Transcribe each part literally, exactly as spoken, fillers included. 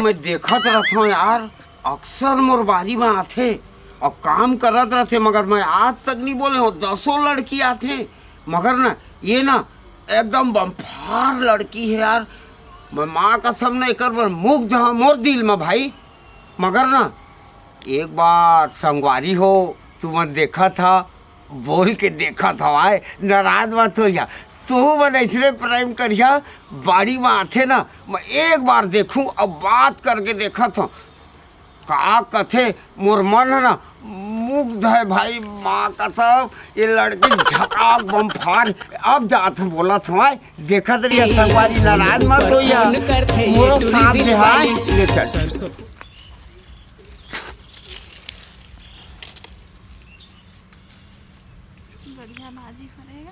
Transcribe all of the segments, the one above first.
मैं देखत रथंव यार, अक्सर मोर बारी म आथे अउ काम करत रथे, मगर मैं आज तक नइ बोले हंव, दसों लड़की आथे, मगर ना, ये ना एकदम बम्फार लड़की हे यार। मैं माँ कसम ना एकर बर मुग्ध हंव मोर दिल म भाई। मगर ना एक बार संगवारी हो, तुमन देखत हा, बोल के देखत हवय, नाराज मत होइहा। तुहू मन अइसने प्रेम करिहा, बाड़ी म आथे ना, मैं एक बार देखहूं अउ बात करके देखत हंव। का कथे, मोर मन ह ना मुग्ध हे भाई, माँ कसम, ये लड़की झकास बम्फार। अब जात हंव, बोलत हवय, देखत रहिहा संगवारी, नाराज मत होइहा। मोरो सांप दे हाय, ले चल। बढ़िया भाजी फरेगा।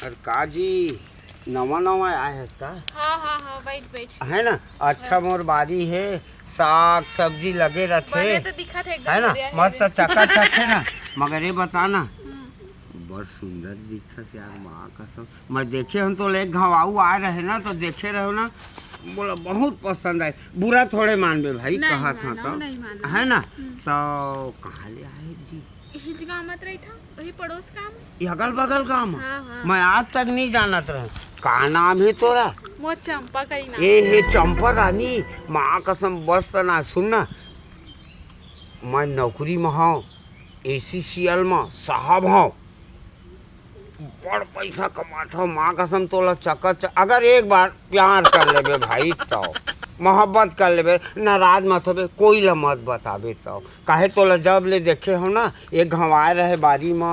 अरे का जी, नवा नवा आए हस का? हाँ, हाँ, हाँ, बैठ, बैठ। है ना, अच्छा। हाँ। मोर बारी हे, साग सब्जी लगे रथे। बने तो दिखत हे, एकदम है ना, बढ़िया हे मस्त रे। चकाचक हे ना। मगर ये बता ना, हम्म। बड़ सुंदर दिखत हे यार, माँ कसम। मैं देखे हंव तोला एक घांव आए रहे ना, तो देखे रहे ना, मोला बहुत पसंद आए। बुरा थोड़े मानबे भाई, नहीं कहत हंव मानव, तो। नहीं मानव। है ना? हम्म। तो कहाँ ले आए जी? इही जगह मत रही था, वही पड़ोस का म। ये अगल बगल का म? हाँ, हाँ। मैं आज तक नहीं जानत रहे। का नाम हे तोरा? मोर चंपा करी नाम। ए हे चंपा रानी, माँ कसम बस त ना सुन ना। मैं नौकरी म हंव, एसीसीएल म साहब हंव। बड़ पइसा कमात हंव, माँ कसम तोला चकाचक, अगर एक बार प्यार कर लेबे भाई तौ, मोहब्बत कर लेबे, नाराज मत होबे, कोई ला मत बताबे तौ। काहे तोला जब ले देखे हंव ना, एक घांव आए रहे बारी म,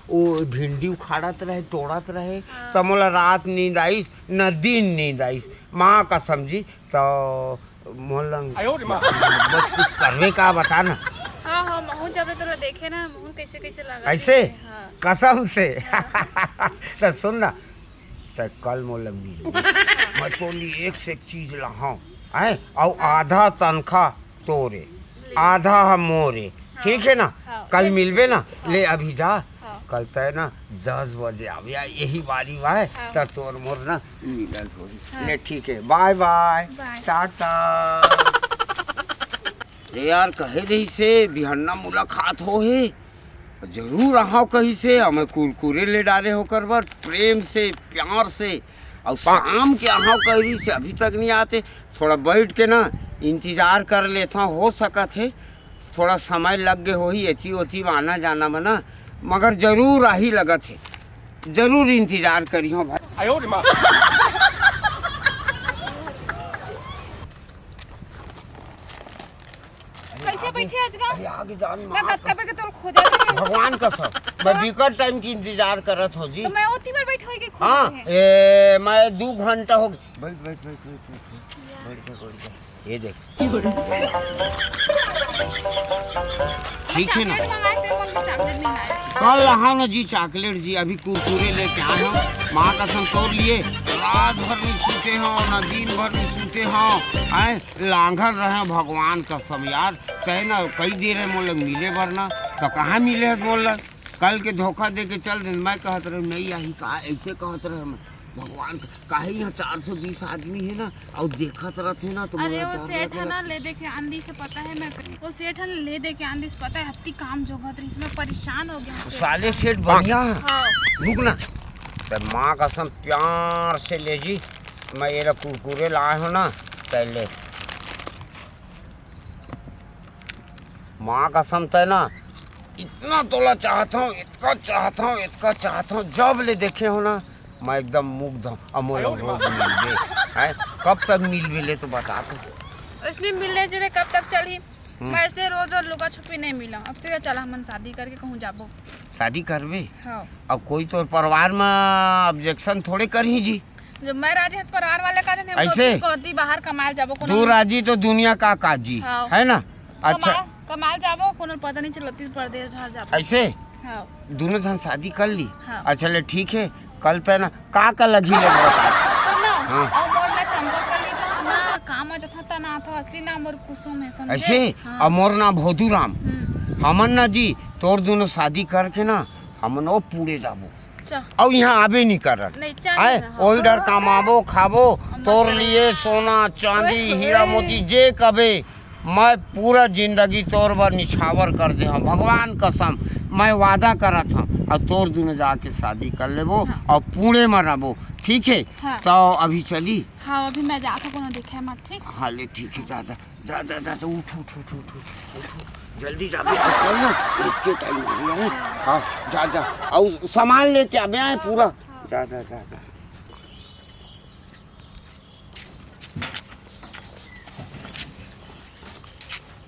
वो भिंडी उखाड़त रहे, तोड़त रहे, हाँ। त मोला रात नींद आइस, न दिन नींद आइस, माँ कसम जी, तौ मोर लंग आयो रे माँ। बस कुछ करबे का, बता ना। हाँ, हाँ, महूँ जब ले तोला देखे ना, महूँ कैसे, कैसे लगा ऐसे? हाँ। कसम से। हाँ। त सुन ना, त कल मोर लंग मिल। मैं तोर लिए एक से एक चीज लाहूँ, हैं? अउ हाँ। आधा तनखा तोरे, ले। आधा ह मोरे, हाँ। ठीक है ना? हाँ। कल ले। मिलबे ना, हाँ। ले अभी जा, हाँ। कल तय ना दस बजे आबे, या यही बारी बाय, हाँ। त तोर मोर ना मिलन होही। हाँ। ले ठीक है, बाय बाय, बाय। टाटा। अरे यार, कहे रहिसे बिहन्ना मुलाकात होही, जरूर आहूँ कहिसे, हमें कुरकुरे ले डारे होकर बर, प्रेम से, प्यार से, अउ शाम के आहूँ कहिसे, अभी तक नहीं आते। थोड़ा बैठ के ना इंतजार कर लेथंव, हो सकत हे थोड़ा समय लग गे होही, एती ओती म आना जाना म ना, मगर जरूर आही लगत हे, जरूर इंतजार करिहूँ भाई। आयो रे माँ। कैसे बैठे आज का? अरे आगे जान मैं माँ। कब कब के तोर खोजे रहे। भगवान कसम, मैं हाँ। बिकट टाइम की इंतजार करत हूँ जी। तो मैं ओती बार बैठे होई के खोजे हाँ, रहे। ए, मैं दू घंटा हो गया। बैठ, बैठ, बैठ, बैठ, बैठ, बैठ। या। बैठ जा, बैठ जा। ये देख। ठीक है ना? चॉकलेट मंगाए थे, मन में चॉकलेट नहीं लाया। कल हाँ ना जी, चॉकलेट जी, अभी कुरकुरे लेके आए हंव। माँ कसम तोर लिए, रात भर नहीं सूते हंव, ना दिन भर नहीं सूते हंव। आए, लांघर रहे भगवान कसम यार। तय ना कई देर हे मोर लंग मिले बर ना, त कहाँ मिले हस मोर लंग? कल के धोखा दे के चल दे। मैं कहत रहे नहीं आही का, ऐसे कहत रहे मैं। भगवान का, काहे यहाँ चार सौ बीस आदमी हे ना, अउ देखत रहथे ना, तो अरे, मोला वो डर सेठ लगे हे ना, लगथे। ले दे के आंधी से पता है मैं, वो सेठ है ना, ले दे के आंधी से पता है, हत्ती काम जोगत रही, मैं परेशान हो गया हूँ सेठ साले का। सेठ बढ़िया है। हाँ। रुक ना, त माँ कसम प्यार से ले जी, मैं ये ला कुरकुरे लाए हूँ ना, पहले। माँ कसम तय ना, इतना तोला चाहत हूँ, इतका चाहत हूँ, इतका चाहत हूँ, जब ले देखे हूँ ना, मैं एकदम मुग्ध हूँ। अब मोला रोज मिलबे, हैं? कब तक मिलबे ले तो बता तो। उसने मिलने जुले कब तक चली? हम्म। मैं इसने रोज रोज लुका छुपी नहीं मिला। अब सीधा चला, हमन शादी करके कहूँ जाबो। शादी करबे? हाँ। अब कोई तोर परिवार में objection थोड़े करही जी। जब मैं राजी हत परिवार वाले का जने हम ऐसे? रोटी को दी बाहर कमाल जाबो कोनो दू राजी तो दुनिया का काजी, हाँ। है ना? अच्छा। कमाल, कमाल जाबो, कोनो पता नहीं चलती परदेश झार जाबो। ऐसे? हाँ। दोनों झन शादी कर ली? हाँ। अच्छा ले ठीक है, कल तय ना का का लगही ले बता। सुन ना, हाँ। और मोर ना चंपा कली तो सुना, काम आ जथा तना था, असली नाम मोर कुसुम है, समझे? ऐसे? हाँ। और मोर नाम भोदू राम। हम्म। हमन ना जी, तोर दोनों शादी करके ना, हमन ओ पूरे जाबो। अच्छा। अउ इहाँ आबे नहीं करन। नहीं, चल आए, ना, हाँ। ओही डर कमाबो, खाबो, हम तोर चल लिए सोना, चांदी, ओए, हीरा, ओए। मोती जे कबे, मैं पूरा जिंदगी तोर बर निछावर कर दे हूँ, भगवान कसम, मैं वादा करत हूँ। अउ तोर दुनो जाके शादी कर लेबो हाँ। अउ पूरे म रहबो, ठीक है? हाँ। तो अभी चली? हाँ, अभी मैं जात हूँ, कोनो दिखे मत, ठीक? हाँ, ले, ठीक है, जा, जा। जा, जा, जा, जा, उठ, उठ, उठ, उठ, उठ, उठ, उठ। जल्दी जा, अभी चल ना, इतने टाइम हो गया है। हाँ, जा, जा, अउ सामान लेके आबे आए पूरा। जा, जा, जा, जा।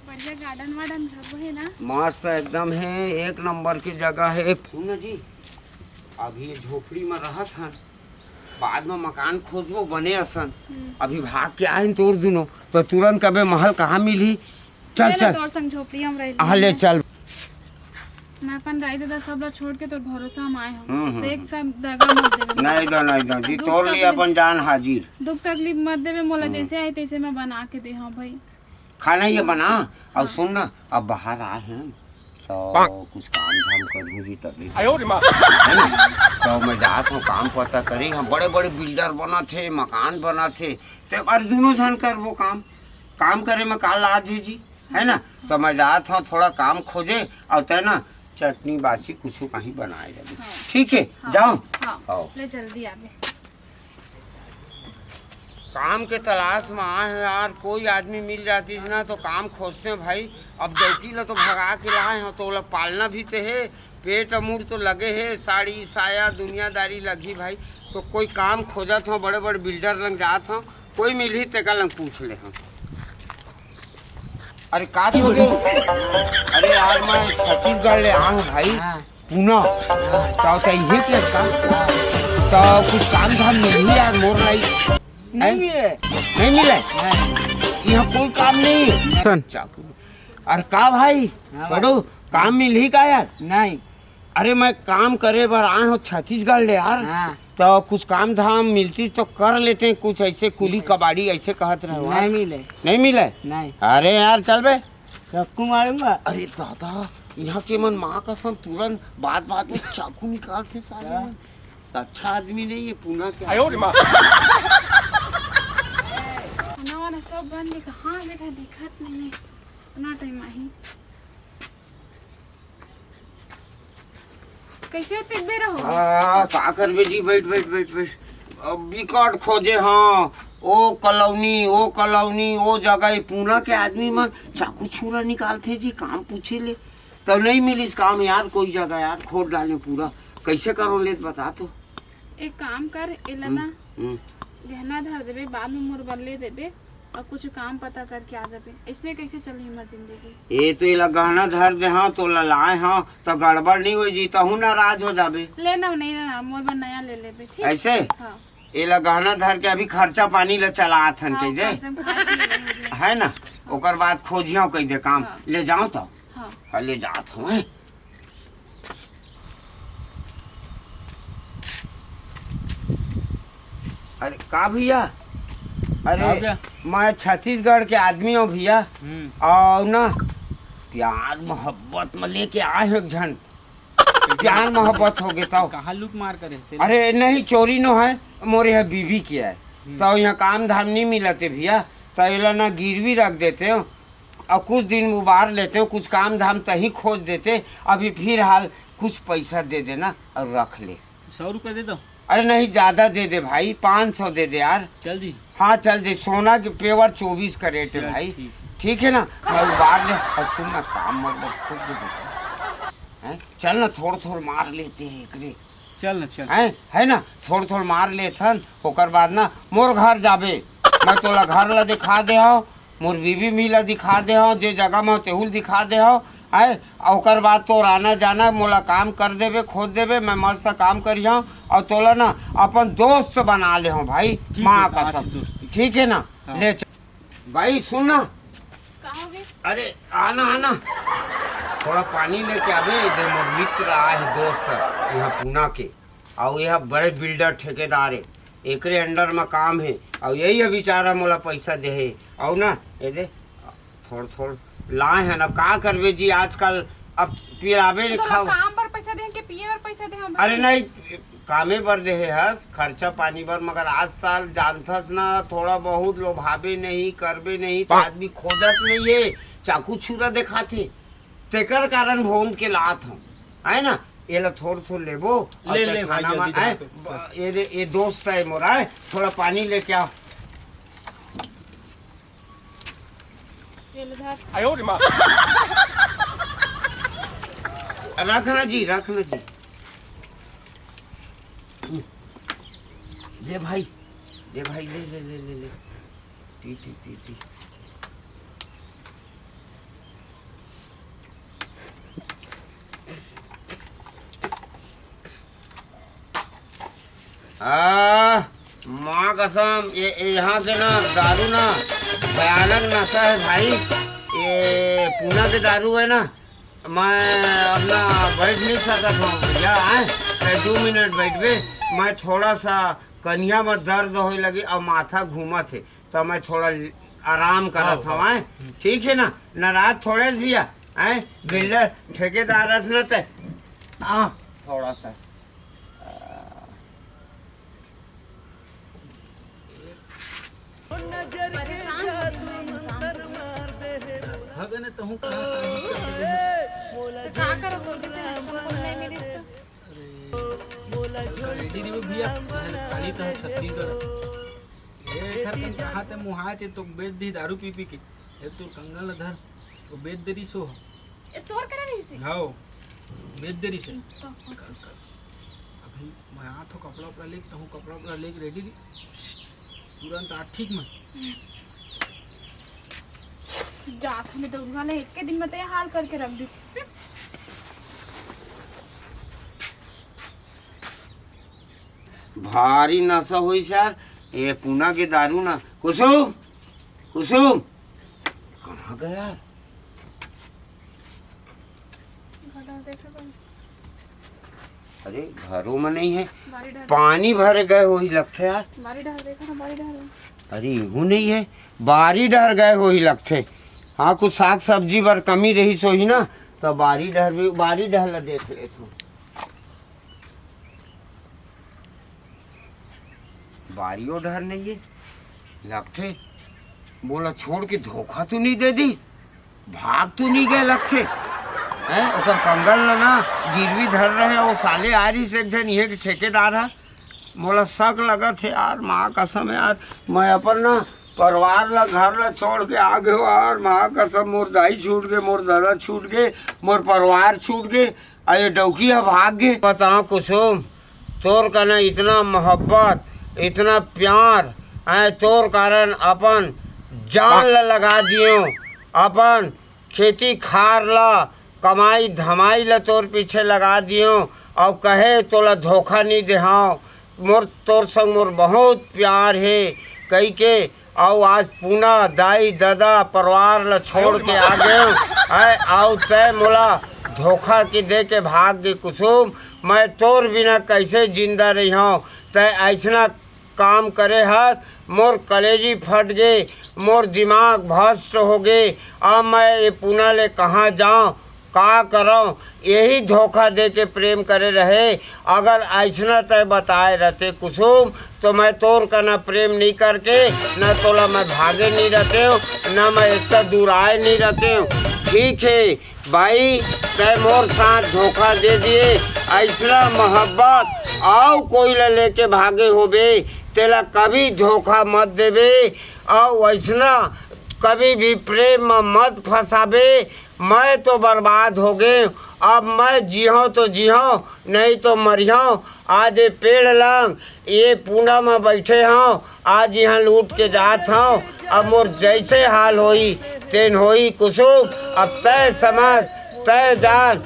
बढ़िया गार्डन वार्डन घर है ना? मस्त एकदम है, एक नंबर की जगह है। सुन ना जी, अभी ये झोपड़ी में रहत हन, बाद में मकान खोजबो बने असन। हम्म। अभी भाग के आइन तोर दुनो, तो तुरंत कबे महल कहाँ मिलही? चल, ले ना चल। तोर संग झोपड़ी हम रह हाँ, ले लेंगे। चल। मैं अपन दाई ददा सब ला छोड़ के तोर भरोसा में आए हूँ। हम्म, हम्म, देख हम्म। सब दगा मत देवे। नहीं दो, नहीं दो जी, दुख तोर लिए तकलीफ अपन जान हाजिर। दुख तकलीफ मत देवे मोला, हम्म। जैसे आए तैसे मैं बना के दे हूँ भाई। खाना ये बना, अउ हाँ। सुन ना, अब बाहर आए हैं, तो पाक। कुछ काम धाम करहूँ जी तभी। आयो रे माँ। है ना? तो मैं जात हूँ काम पता करे, हम बड़े-बड़े बिल्डर बनत हे, मकान बनत हे, ते अरे दुनो झन करबो काम। काम करे में का लाज हे जी, है ना? तो मैं जात हूँ थोड़ा काम खोजे, अउ तै ना चटनी बासी कुछ कहीं बनाए रही। हाँ। ठीक है, हाँ। जाओ। हाँ। आओ। ले जल्दी आबे। काम के तलाश में आए हैं यार, कोई आदमी मिल जातीस ना तो काम खोजते हैं भाई। अब डौकी ला तो भगा के लाए हैं, तो ओला पालना भी ते है, पेट अमूर तो लगे है, साड़ी साया दुनियादारी लगी भाई। तो कोई काम खोजत हो, बड़े बड़े बिल्डर लंग जात हो, कोई मिलही तेकर लंग पूछ ले हम। अरे का हो गई? अरे यार, मैं छत्तीसगढ़ ले आए हूँ भाई। हाँ। पूना। हाँ। तो चाहिए क्या इसका? तो कुछ काम धाम मिलही यार, मोर लाई। नहीं हैं? मिले। नहीं मिले? नहीं। यहाँ कोई काम नहीं है। सुन। चाकू। अरे का भाई? हाँ भाई। छोड़ो, काम मिलही का यार? नहीं। अरे मैं काम करे बर आए हूँ छत्तीसगढ़ ले यार। हाँ। तो कुछ काम धाम मिलतीस तो कर लेते हैं, कुछ ऐसे कुली कबाड़ी ऐसे कहत रहे हो। नहीं मिले। नहीं मिले? नहीं। अरे यार चल बे। चक्कू मारूंगा। अरे दादा, यहाँ के मन माँ कसम तुरंत बात बात में चाकू निकालते साले हाँ। मन। अच्छा आदमी नहीं है, पूना के आयो रे माँ। खाना वाना सब बन गए, कहाँ बेटा दिखत नहीं है, इतना टाइम आही। कैसे अतेक बेरा हो? आ, का करबे जी, बैठ, बैठ, बैठ, बैठ। अब बिकट खोजे, हाँ, ओ कॉलोनी, ओ कॉलोनी, ओ जगह, ये पूना के आदमी मन चाकू छुरा निकालथे जी, काम पूछे ले। तब नहीं मिलिस काम यार, कोई जगह यार, खोद डाले पूरा। कैसे करो ले, बता तो। एक काम कर, एला हम्म, ना हम्म। गहना धर देबे, बाद में मोर बर ले देबे, अउ कुछ काम पता करके आ जाबे। ऐसे कैसे चलही हमर जिंदगी? ए तो एला गहना धर दे हव, तोला लाए हव, त गड़बड़ नहीं हो जी, तहू नाराज हो जाबे। ले ना, नहीं ना, मोर बर नया ले लेबे, ठीक? ऐसे? हाँ। एला गहना धर के अभी खर्चा पानी ला चलात हन, हाँ, कह दे। खर्चा में खर्च ले लेंगे। है ना? हाँ। ओकर बाद खोजियो कह दे काम। हाँ। ले जाओ तो। हाँ। हाँ, ले जात हव, हैं? अरे का भैया, अरे का भैया? मैं छत्तीसगढ़ के आदमी हूँ भैया। हम्म। अउ ना प्यार मोहब्बत में लेके आए हो एक झन, प्यार मोहब्बत हो गए तो। कहाँ लूट मार करे से? अरे नहीं, चोरी नो है, मोरे है बीवी के है। हम्म। तो यहाँ काम धाम नहीं मिलते भैया, तो एला ना गिरवी रख देते हो। अउ कुछ दिन उबार लेते हो, कुछ काम धाम तही खोज देते, अभी फिर हाल कुछ पैसा दे देना अउ रख ले। सौ रुपये दे दो। अरे नहीं, ज्यादा दे दे भाई, पाँच सौ दे दे यार। चल दी। हाँ चल दी, सोना के pure चौबीस कैरेट है चल भाई। ठीक। ठीक है ना, मैं उबार ले। अउ सुन ना, काम मत कर, खूब दे दे। हैं? चल ना, थोड़ थोड़ मार लेते हैं एकरे। चल ना, चल। हैं? है ना, थोड़ थोड़ मार लेथन, ओकर बाद ना मोर घर जाबे, मैं तोला घर ला दिखा दे हव, मोर बीवी मी ला दिखा दे हव, जे जगह में तेहू ल दिखा दे हव, हैं? अउ ओकर बाद तोर आना जाना, मोला काम कर देबे, खोद देबे, मैं मस्त काम करिहव, अउ तोला ना अपन दोस्त बना ले हव भाई, ठीक माँ है, कसम। आज दोस्ती। ठीक है ना? हाँ। ले चल। भाई सुन ना। का हो गए? अरे आना, आना, थोड़ा पानी लेके आबे। दे मोर मित्र आए है, दोस्त है यहाँ पूना के, अउ यह बड़े बिल्डर ठेकेदार है, एकरे अंडर में काम है, अउ यही है बेचारा मोला पैसा दे है। अउ ना ये दे थोड़ थोड़ लाए हैं ना, का करबे जी आजकल, अब पिलाबे नहीं तो खाओ। काम पर पैसा दे के पिए बर पैसा दे हम अरे भाई। नहीं, कामे बर देहे हस, खर्चा पानी बर, मगर आज साल जानथस ना, थोड़ा बहुत लोभाबे नहीं, करबे नहीं, तो हाँ। आदमी खोजत नहीं है, चाकू छुरा दिखाथे, तेकर कारण भोंद के लात हम, है ना? ये ला थोड़ थोड़ लेबो, और ले, ते ले भाई, खाना जल्दी मा-, दिखा आए, तो। ब-, ये दे, ये दोस्त है मोरा, है, थोड़ा पानी लेके आओ। ये लो धर। रखना जी, रखना जी। ले भाई, ले भाई, ले, ले, ले, ले, ले। पी, पी, पी, पी। आ, माँ कसम, ये, ये यहाँ के ना दारू ना भयानक नशा है भाई। ये पूना के दारू है ना, मैं अपना बैठ नहीं सकत हूँ भैया, हैं? ए, दू मिनट बैठबे, मैं थोड़ा सा कनिया में दर्द होए लगे और माथा घूमत है, तो मैं थोड़ा आराम करत हूँ, हैं? ठीक है ना? नाराज थोड़े से भैया, हैं? बिल्डर ठेकेदार हस न ते, हाँ, थोड़ा सा। परेशान हो गई मैं इंसान से। भागे ने तहूँ कहाँ शादी कर दे। तो का करब, बोल के तो हमको नहीं मिली तो। अरे, रेडी रहिबे भैया, मैं खाली तो छत्तीसगढ़। ए, एखर कन कहाँ ते मुहाए ते तो बेच दी दारू पी पी के। ए, तोर कंगन ला धर, वो बेच दे रही सो। ए, तोर करा रही से? हाँ, बेच दे रही से। तो कल, कल। अभी मैं आ तो कपड़ा उपड़ा लेके, तहूँ कपड़ा उपड़ा लेके रेडी रही। तुरंत आ, ठीक मैं। जात हमें दौड़वा ले, एक के दिन में तो ये हाल करके रख दी। भारी नशा होइस यार, ये पूना के दारू ना। कुसुम, कुसुम, कहाँ गया यार? घर देखे बा। अरे, घरों में नहीं है, बारी डहर। पानी भरे गए होही लगथे यार। बारी डहर देखा ना, बारी डहर। अरे, इहू नहीं है, बारी डहर गए होही लगथे। हाँ, कुछ साग सब्जी बर कमी रहिस होही ना, तो बारी डहर भी, बारी डहर ला देख लेथों। बारियो डहर नहीं है, लगथे मोला छोड़ के धोखा तो नहीं दे दिस, भाग तो नहीं गए लगथे। हैं, ओकर कंगन ल ना गिरवी धर रहे, वो साले आ रहिस एक झन, इहे के ठेकेदार ह। मोला शक लगत हे यार, माँ कसम यार, मैं अपन ना परिवार ला, घर ला छोड़ के आ गए यार, माँ कसम, मोर दाई छूट गए, मोर दादा छूट गए, मोर परिवार छूट गए, आ ये डौकी ह भाग गे। बताओ कुसुम, तोर कना इतना मोहब्बत, इतना प्यार, ऐ तोर कारण अपन जान ला लगा दियो, अपन खेती खार ला, कमाई धमाई ला तोर पीछे लगा दियो, अउ कहे तोला धोखा नहीं देहाव। मोर तोर संग मोर बहुत प्यार हे कहिके, अउ आज पूना दाई ददा परिवार ल छोड़ के आ गेंव, आय, अउ तैं मोला धोखा के दे के भाग गे कुसुम। मैं तोर बिना कैसे जिंदा रहिहौं? तैं अइसना काम करे हस, मोर कलेजी फट गे, मोर दिमाग भ्रष्ट हो गे। अब मैं ये पूना ले कहाँ जांव? का करंव, यही धोखा दे के प्रेम करे रहे। अगर अइसना तैं बताए रहते कुसुम, तो मैं तोर कना प्रेम नहीं करके, न तोला मैं भागे नहीं रहतेंव, न मैं इतना दूर आए नहीं रहतेंव। ठीक हे बाई, तैं मोर साथ धोखा दे दिए। अइसना मोहब्बत अउ कोई ला लेके भागे होबे, तेला कभी धोखा मत देबे। अउ अइसना कभी भी प्रेम म मत फंसाबे। मैं तो बर्बाद हो गेंव, अब मैं जीहौं तो जीहौं, नहीं तो मरिहौं। आज ये पेड़ लंग, ये पूना म बैठे हौं, आज इहाँ लूट के जात हौं। अब मोर जैसे हाल होई, तेन होई कुसुम। अब तैं समझ, तैं जान,